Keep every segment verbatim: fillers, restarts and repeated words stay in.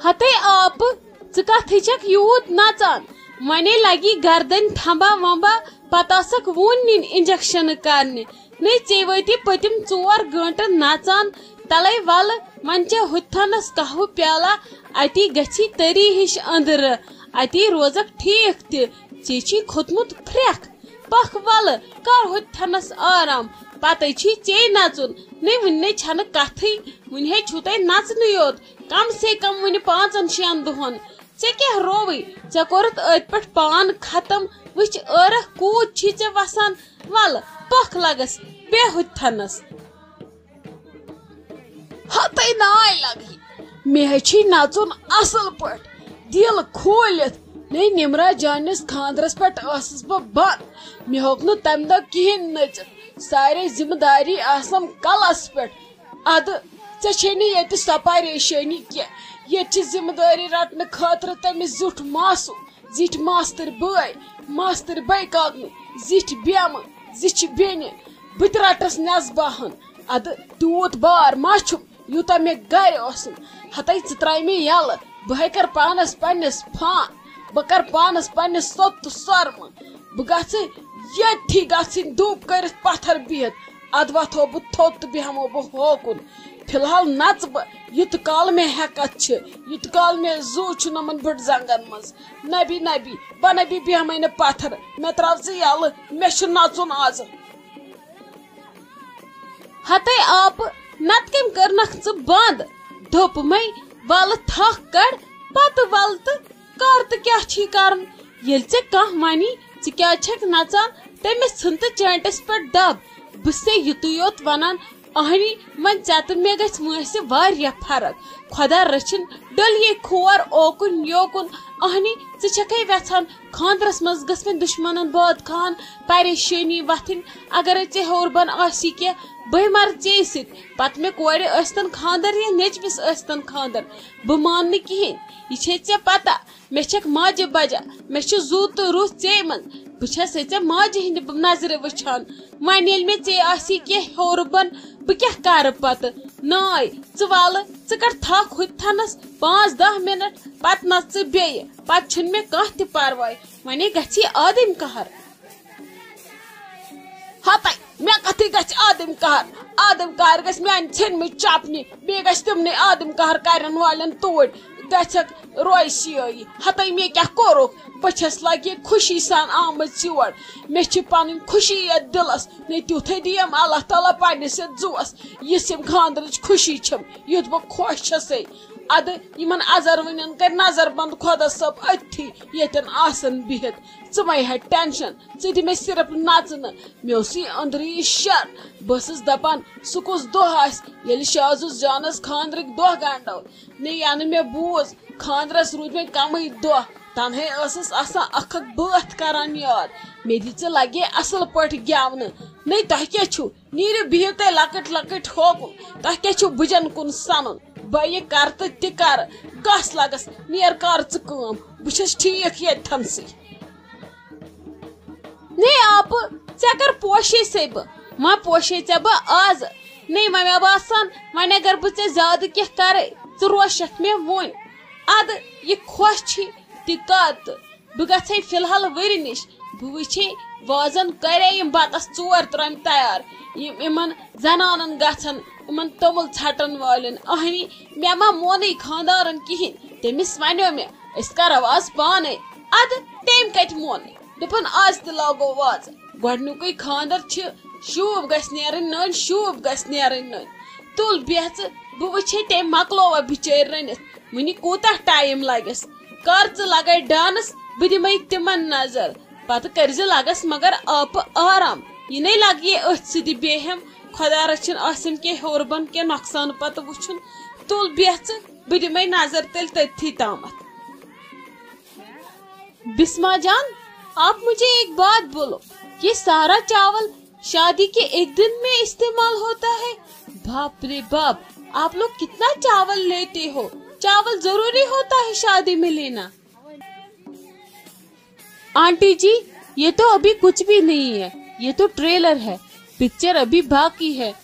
ہتے آپہٕ، ژٕ کتھٕے چھکھ یوٗت نژان؟ ونے لگی گردنۍ تھمبا ومبا، پتہٕ آسکھ وُن نِنۍ انجیکشن کرنہِ۔ نے ژےٚ وٲتی پٔتِم ژور گٲنٹہٕ نژان، تلے ولہٕ، وۄنۍ چےٚ ہُتھنس قہوٕ پیالہ، اتی گژھی تٔری ہِش أنٛدرٕ، اتی روزکھ ٹھیٖک تہِ۔ ژےٚ چھی کھوٚتمُت پھرٛکھ۔ پکھ ولہٕ، کر ہُتھنس آرام، پتے چھی ژے نژُن۔ نے وُنہِ چھنہٕ کتھٕے، وُنہِ ہے چھُو تۄہہِ نژنٕے یوت، کم سے کم وُنہِ پانٛژن شٮ۪ن دۄہن۔ ژےٚ کیٛاہ رووٕے؟ ژےٚ کوٚرُتھ أتھۍ پٮ۪ٹھ پان ختم۔ وٕچھ، ٲرکھ کوٗت چھی ژےٚ وسان۔ ولہٕ، پکھ لگس، بیٚہہ ہُتھنس۔ ہتے ناے لگی، مےٚ ہے چھی نژُن اصل پٲٹھۍ، دل کھوٗلِتھ۔ نے نمرا جانس خاندرس پٮ۪ٹھ ٲسٕس بہٕ بنٛد، مےٚ ہیوٚک نہٕ تمہِ دۄہ کِہیٖنۍ نٔژِتھ۔ سارے ذمہٕ داری آسم کلس پٮ۪ٹھ۔ ادٕ ژےٚ چھے نہٕ ییٚتہِ سۄ پریشٲنی کینٛہہ۔ ییٚتہِ چھِ ذمہٕ دٲری رٹنہٕ خٲطرٕ تٔمِس زیُٹھ ماسہٕ، زِٹھۍ ماستٕرۍ بٲے، ماستٕرۍ بے کاکنہِ، زِٹھۍ بیمہٕ، زِچھِ بیٚنہِ۔ بہٕ تہِ رٹس نٮ۪صباہن۔ ادٕ تیوٗت بار ما چھُم، یوٗتاہ مےٚ گرِ اوسُم؟ ہتے ژٕ ترٛاوِ مےٚ یلہٕ، بہٕ ہے کرٕ پانس پننِس فان، بہٕ کرٕ پانس پننِس سوٚت تہٕ سۄرمہٕ۔ بہٕ گژھٕ ییٚتھی گژھٕنۍ دُب کٔرِتھ پتھر بِہِتھ۔ ادٕ وۄتھو بہٕ تھوٚد تہٕ بیٚہمو بہٕ ہوکُن۔ فی الحال نژٕ بہٕ، یوٗت کال مےٚ ہٮ۪کتھ چھِ، یوٗت کال مےٚ زُو چھُ نۄمن بٔڑ زنٛگن منٛز۔ نبی، نبی، بہ نبی بیٚہمَے نہٕ پتھر، مےٚ ترٛاو ژٕ یلہٕ، مےٚ چھُ نژُن آزٕ۔ ہتے آپہٕ، نتہٕ کٔمۍ کٔرنکھ ژٕ بند؟ دوٚپمَے، ولہٕ تھکھ کڑ، پتہٕ ولہٕ تہٕ کر تہٕ کیٛاہ چھی کرُن؟ ییٚلہِ ژےٚ کانٛہہ ونی، ژٕ کیٛازِ چھکھ نژان، تٔمِس ژھٕن تہٕ چٲنٹس پٮ۪ٹھ دب۔ بہٕ چھسے یُتُے یوت ونان، اہنی، وۄنۍ ژےٚ تہٕ مےٚ گژھِ وٲنٛسہِ واریاہ فرق۔ خۄدا رٔچھِن، ڈٔلیے کھور اوکُن یوکُن۔ اہنی، ژٕ چھکھے وٮ۪ژھان خاندرس منٛز گٔژھ وۄنۍ دُشمنن بٲتخان پریشٲنی وتھٕنۍ۔ اگرے ژےٚ ہیوٚر بۄن آسی کینٛہہ، بہٕ مرٕ ژے سۭتۍ۔ پتہٕ مےٚ کورِ ٲسۍتن خاندر یا نیٚچوِس ٲسۍتن خاندر، بہٕ مانہٕ نہٕ کِہیٖنۍ۔ یہِ چھے ژےٚ پتہ، مےٚ چھکھ ماجہِ بجا، مےٚ چھِ زُو تہٕ روٗح ژے منٛز۔ بہٕ چھسے ژےٚ ماجہِ ہٕنٛدِ نظرِ وٕچھان۔ وۄنۍ ییٚلہِ مےٚ ژے آسی کینٛہہ ہیوٚر بۄن، بہٕ کیٛاہ کرٕ پتہٕ؟ ناے، ژٕ ولہٕ، ژٕ کر تھکھ ہُتہِ تھنس پانٛژھ دَہ مِنٹ، پتہٕ نژ ژٕ بیٚیہِ، پتہٕ چھُنہٕ مےٚ کانٛہہ تہِ پرواے۔ وۄنۍ گژھی آدم قہر۔ ہتے، مےٚ کتھٕے گژھِ آدم قہر؟ آدم قہر گژھِ میانہِ ژھیٚنمٕتۍ چپنہِ، بیٚیہِ گژھِ تِمنٕے آدم قہر کرن والٮ۪ن توٗرۍ۔ گژھکھ رویہِ سیٲیی۔ ہتے، مےٚ کیٛاہ کوٚرُکھ؟ بہٕ چھس لگہِ خوشی سان آمٕژ یور۔ مےٚ چھِ پنٕنۍ خوشی یتھ دِلس۔ نے تیُتھے دِیم اللہ تعالیٰ پننِس یتھ زُوس، یِژھ یِم خاندرٕچ خوشی چھم، یُتھ بہٕ خۄش چھسے۔ ادٕ یِمن ازروٕنٮ۪ن کرِ نظر بنٛد خۄدا صٲب أتھی، ییٚتٮ۪ن آسن بِہِتھ۔ ژٕ مہ ہےٚ ٹینشن، ژٕ دِ مےٚ صرف نژنہٕ۔ مےٚ اوس یہِ أنٛدرٕ یہِ شر۔ بہٕ ٲسٕس دپان، سُہ کُس دۄہ آسہِ، ییٚلہِ شازُس جانس خاندرٕکۍ دۄہ گنڈو۔ نے، ینہٕ مےٚ بوٗز، خاندرس روٗدۍ وۄنۍ کمٕے دۄہ۔ تنہے ٲسٕس آسان اکھ اکھ بٲتھ کران یاد۔ مےٚ دِ ژٕ لگے اصل پٲٹھۍ گٮ۪ونہٕ۔ نے، تۄہہِ کیٛاہ چھُو؟ نیٖرِو، بِہِو تُہۍ لۄکٕٹۍ لۄکٕٹۍ ہوکُن۔ تۄہہِ کیٛاہ چھُو بُجن کُن سنُن؟ بہٕ یہِ کرٕ تہٕ تہِ کرٕ۔ گژھ لگس، نیر کر ژٕ کٲم۔ بہٕ چھَس ٹھیٖک ییٚتھنسٕے۔ نے آپہٕ، ژےٚ کر پوشے سے بہٕ؟ وۄنۍ پوشے ژےٚ بہٕ آز۔ نے، وۄنۍ مےٚ باسان، وۄنۍ اگر بہٕ ژےٚ زیادٕ کینٛہہ کرے، ژٕ روشکھ مےٚ وُنۍ۔ ادٕ یہِ خۄش چھی تہِ کر تہٕ۔ بہٕ گژھے فی الحال وٕرِ نِش۔ بہٕ وٕچھے وازن کرے یِم بتس ژور ترامہِ تیار۔ یِم یِمن زنانن گژھن، یِمن توٚمُل ژھٹن والٮ۪ن۔ اہنی، مےٚ ما مونٕے خاندارن کِہیٖنۍ۔ تٔمِس ونیو مےٚ، أسۍ کرو آز پانے۔ ادٕ تٔمۍ کتہِ مونٕے؟ دوٚپُن، آز تہِ لاگو وازٕ۔ گۄڈنیُکُے خاندر چھِ، شوٗب گژھِ نیرٕنۍ نٔنۍ، شوٗب گژھِ نیرٕنۍ نٔنۍ۔ تُل بیٚہہ ژٕ، بہٕ وٕچھے تٔمۍ مۄکلووا بِچٲرۍ رٔنِتھ۔ وٕنہِ کوٗتاہ ٹایم لگٮ۪س؟ کر ژٕ لگے ڈانس، بہٕ دِمے تِمن نظر۔ پتہٕ کٔرزِ لگس مگر آپہٕ آرام۔ یہِ نے لگہِ أتھۍ سۭتۍ بیہم۔ خۄدا رٔچھِن آسٮ۪م کینٛہہ ہیوٚر بۄن کینٛہہ نۄقصان پتہٕ وٕچھُن۔ تُل بیٚہہ ژٕ، بہٕ دِمے نظر تیٚلہِ تٔتھی تامتھ۔ بسما جان، آپ مجھے ایک بات بولو، یہ سارا چاول شادی کے ایک دن میں استعمال ہوتا ہے؟ باپ रे बाप, आप लोग कितना चावल लेते हो? चावल जरूरी होता है शादी में लेना? आंटी जी, ये तो अभी कुछ भी नहीं है, ये तो ट्रेलर है, पिक्चर अभी बाकी है।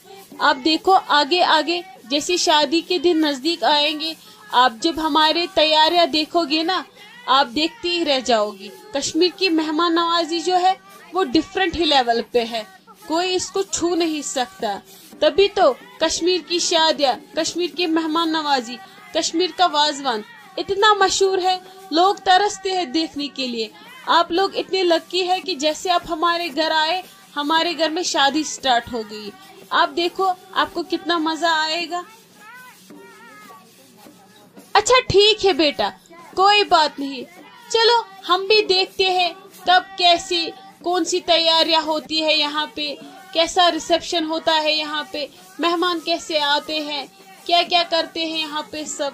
आप देखो आगे आगे, जैसे शादी के दिन नजदीक आएंगे, आप जब हमारे तैयारियां देखोगे ना, आप देखते ही रह जाओगे। कश्मीर की मेहमान नवाजी जो है, वो डिफरेंट ही लेवल पे है, कोई इसको छू नहीं सकता। तभी तो कश्मीर की शादियां, कश्मीर की मेहमान नवाजी, कश्मीर का वाजवान इतना मशहूर है, लोग तरसते हैं देखने के लिए। आप लोग इतने लकी है कि जैसे आप हमारे घर आए, हमारे घर में शादी स्टार्ट हो गई। आप देखो, आपको कितना मजा आएगा। अच्छा, ठीक है बेटा, कोई बात नहीं, चलो हम भी देखते हैं कब कैसी, कौन सी तैयारियां होती है यहाँ पे, कैसा रिसेप्शन होता है यहाँ पे, मेहमान कैसे आते हैं, क्या क्या करते हैं यहाँ पे सब।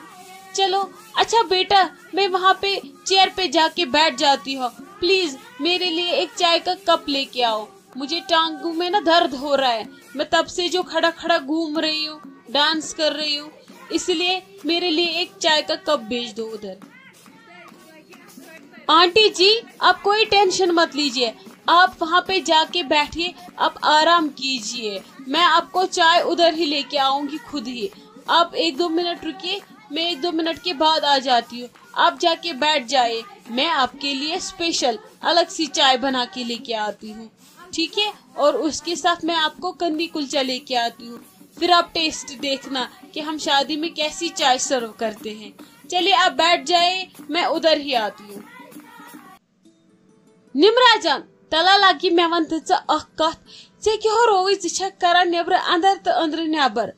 चलो, अच्छा बेटा, मैं वहाँ पे चेयर पे जाके बैठ जाती हूँ, प्लीज मेरे लिए एक चाय का कप लेके आओ। मुझे टांगों में ना दर्द हो रहा है, मैं तब से जो खड़ा खड़ा घूम रही हूँ, डांस कर रही हूँ, इसलिए मेरे लिए एक चाय का कप भेज दो उधर। आंटी जी, आप कोई टेंशन मत लीजिए, आप वहाँ पे जाके बैठिए, आप आराम कीजिए, मैं आपको चाय उधर ही लेके आऊंगी खुद ही। आप एक दो मिनट रुकिए, मैं एक दो मिनट के बाद आ जाती हूँ। आप जाके बैठ जाइए, मैं आपके लिए स्पेशल अलग सी चाय बना के लेके आती हूँ, ठीक है? और उसके साथ मैं आपको कंदी कुलचा लेके आती हूँ, फिर आप टेस्ट देखना कि हम शादी में कैसी चाय सर्व करते हैं। चलिए, आप बैठ जाइए, मैं उधर ही आती हूँ। نِمرا جان، تَلہ لَگہِ مےٚ وَن تہٕ ژٕ اَکھ کَتھ، ژےٚ کیٛاہ رووُے، ژٕ چھَکھ کران نیٚبرٕ اَندر تہٕ أنٛدرٕ نٮ۪بر؟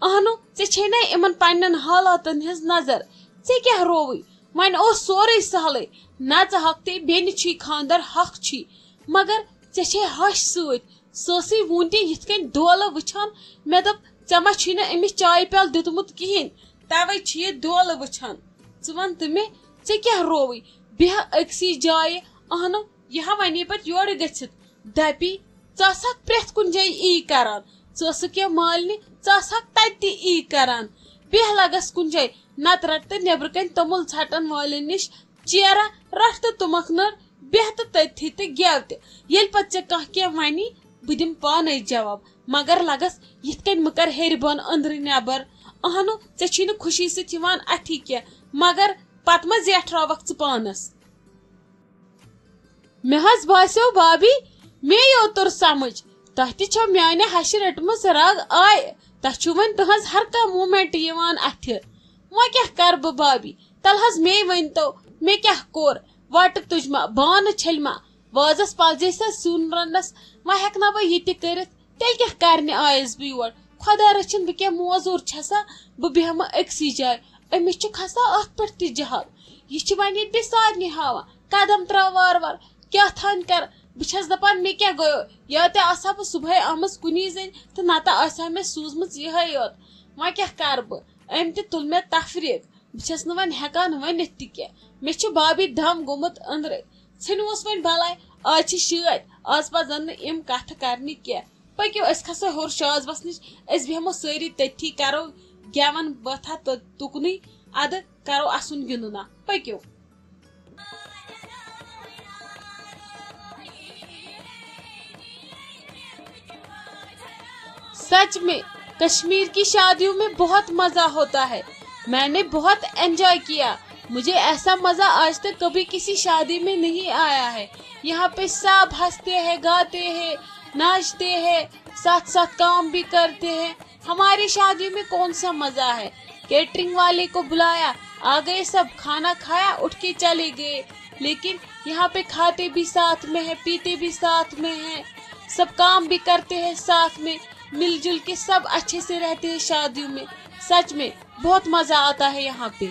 اَہنُو، ژےٚ چھے نا یِمن پننٮ۪ن حالاتن ہٕنٛز نظر؟ ژےٚ کیٛاہ رووُے؟ وۄنۍ اوس سورُے سہلٕے، نژٕ ہۄکھتٕے، بیٚنہِ چھُے خانٛدر، حق چھُے، مگر ژےٚ چھے ہَش سۭتۍ۔ سۄ ٲسٕے وُنہِ تہِ یِتھ کٔنۍ دولہٕ وٕچھان۔ مےٚ دوٚپ، ژےٚ ما چھُے نہٕ أمِس چایہِ پیالہٕ دیُتمُت کِہیٖنۍ، تَوَے چھِ یہِ دولہٕ وٕچھان۔ ژٕ وَن تہٕ مےٚ، ژےٚ کیٛاہ رووُے؟ بیٚہہ أکسٕے جایہِ۔ اَہنُو، یہِ ہا وَنے پَتہٕ یورٕ گٔژھِتھ۔ دَپی، ژٕ آسَکھ پرٛٮ۪تھ کُنہِ جایہِ یی کران۔ ژٕ ٲسٕکھ یا مالنہِ، ژٕ آسَکھ تَتہِ تہِ یی کران۔ بیٚہہ لَگَس کُنہِ جایہِ، نَتہٕ رَٹہٕ تہٕ نیٚبرٕ کَنہِ توٚمُل ژھٹَن والٮ۪ن نِش چیرٕ، رَٹھ تہٕ تُمَکھ نٔر، بیٚہہ تہٕ تٔتھی تہٕ گٮ۪و تہِ۔ ییٚلہِ پَتہٕ ژےٚ کانٛہہ کینٛہہ وَنی، بہٕ دِمہٕ پانَے جواب۔ مگر لَگَس یِتھ کٔنۍ مہٕ کر ہیٚرِ بۄن أنٛدرٕ نٮ۪بر۔ اَہنُو، ژےٚ چھُے نہٕ خوشی سۭتۍ یِوان اَتھی کینٛہہ، مگر پَتہٕ مہ زیٹھراوَکھ ژٕ پانَس۔ مےٚ حظ باسیو بابی، مے یوت توٚر سمجھ، تۄہہِ تہِ چھو میانہِ ہشہِ رٔٹمٕژ رگ آے، تۄہہِ چھُو وۄنۍ تُہنٛز ہر کانٛہہ موٗمینٹ یِوان اَتھِ۔ وۄنۍ کیٛاہ کرٕ بہٕ بابی؟ تَلہٕ حظ مے ؤنۍتو، مےٚ کیٛاہ کوٚر؟ وٹہٕ تُج ما، بانہٕ چھٔلۍ ما، وازس پزے سا سیُن رننس، وۄنۍ ہٮ۪کہٕ نا بہٕ یہِ تہِ کٔرِتھ؟ تیٚلہِ کیٛاہ کرنہِ آیس بہٕ یور؟ خۄدا رٔچھِن بہٕ کیٛاہ موزوٗر چھسا، بہٕ بیٚہمہٕ أکسٕے جایہِ۔ أمِس چھُ کھسان اتھ پٮ۪ٹھ تہِ جہل۔ یہِ چھِ وۄنۍ ییٚتہِ بیٚیہِ سارنٕے ہاوان، قدم تراو وارٕ وارٕ، کیٛاہ تھانۍ کر۔ بہٕ چھس دپان مےٚ کیٛاہ گوٚو، یا تہِ آسہٕ ہا بہٕ صبحٲے آمٕژ کُنی زٔنۍ تہٕ نتہٕ آسہِ ہا مےٚ سوٗزمٕژ یِہے یوت۔ وۄنۍ کیٛاہ کرٕ بہٕ؟ أمۍ تہِ تُل مےٚ تفریٖق۔ بہٕ چھس نہٕ وۄنۍ ہٮ۪کان ؤنِتھ تہِ کینٛہہ۔ مےٚ چھُ بابی دم گوٚمُت أنٛدرَے۔ ژھٕنِوُس وۄنۍ بلاے، آز چھِ شٲدۍ، آز پزن نہٕ یِم کتھٕ کرنہِ کینٛہہ۔ پٔکِو، أسۍ کھسو ہیوٚر شازوس نِش، أسۍ بیٚہمو سٲری تٔتھی، کرو گٮ۪وَن بٲتھا تہٕ تُکنُے، اَدٕ کرو اَسُن گِنٛدُنا۔ پٔکِو۔ سچ میں، کشمیر کی شادیوں میں بہت مزہ ہوتا ہے۔ میں نے بہت انجوائے کیا۔ مجھے ایسا مزہ آج تک کبھی کسی شادی میں نہیں آیا ہے۔ یہاں پہ سب ہنستے ہیں، گاتے ہیں، ناچتے ہیں، ساتھ ساتھ کام بھی کرتے ہیں۔ ہماری شادی میں کون سا مزہ ہے؟ کیٹرنگ والے کو بلایا، آ گئے سب، کھانا کھایا، اٹھ کے چلے گئے۔ لیکن یہاں پہ کھاتے بھی ساتھ میں ہیں، پیتے بھی ساتھ میں ہیں، سب کام بھی کرتے ہیں ساتھ میں، مل جل کے سب اچھے سے رہتے ہیں شادیوں میں۔ سچ میں بہت مزہ آتا ہے یہاں پہ۔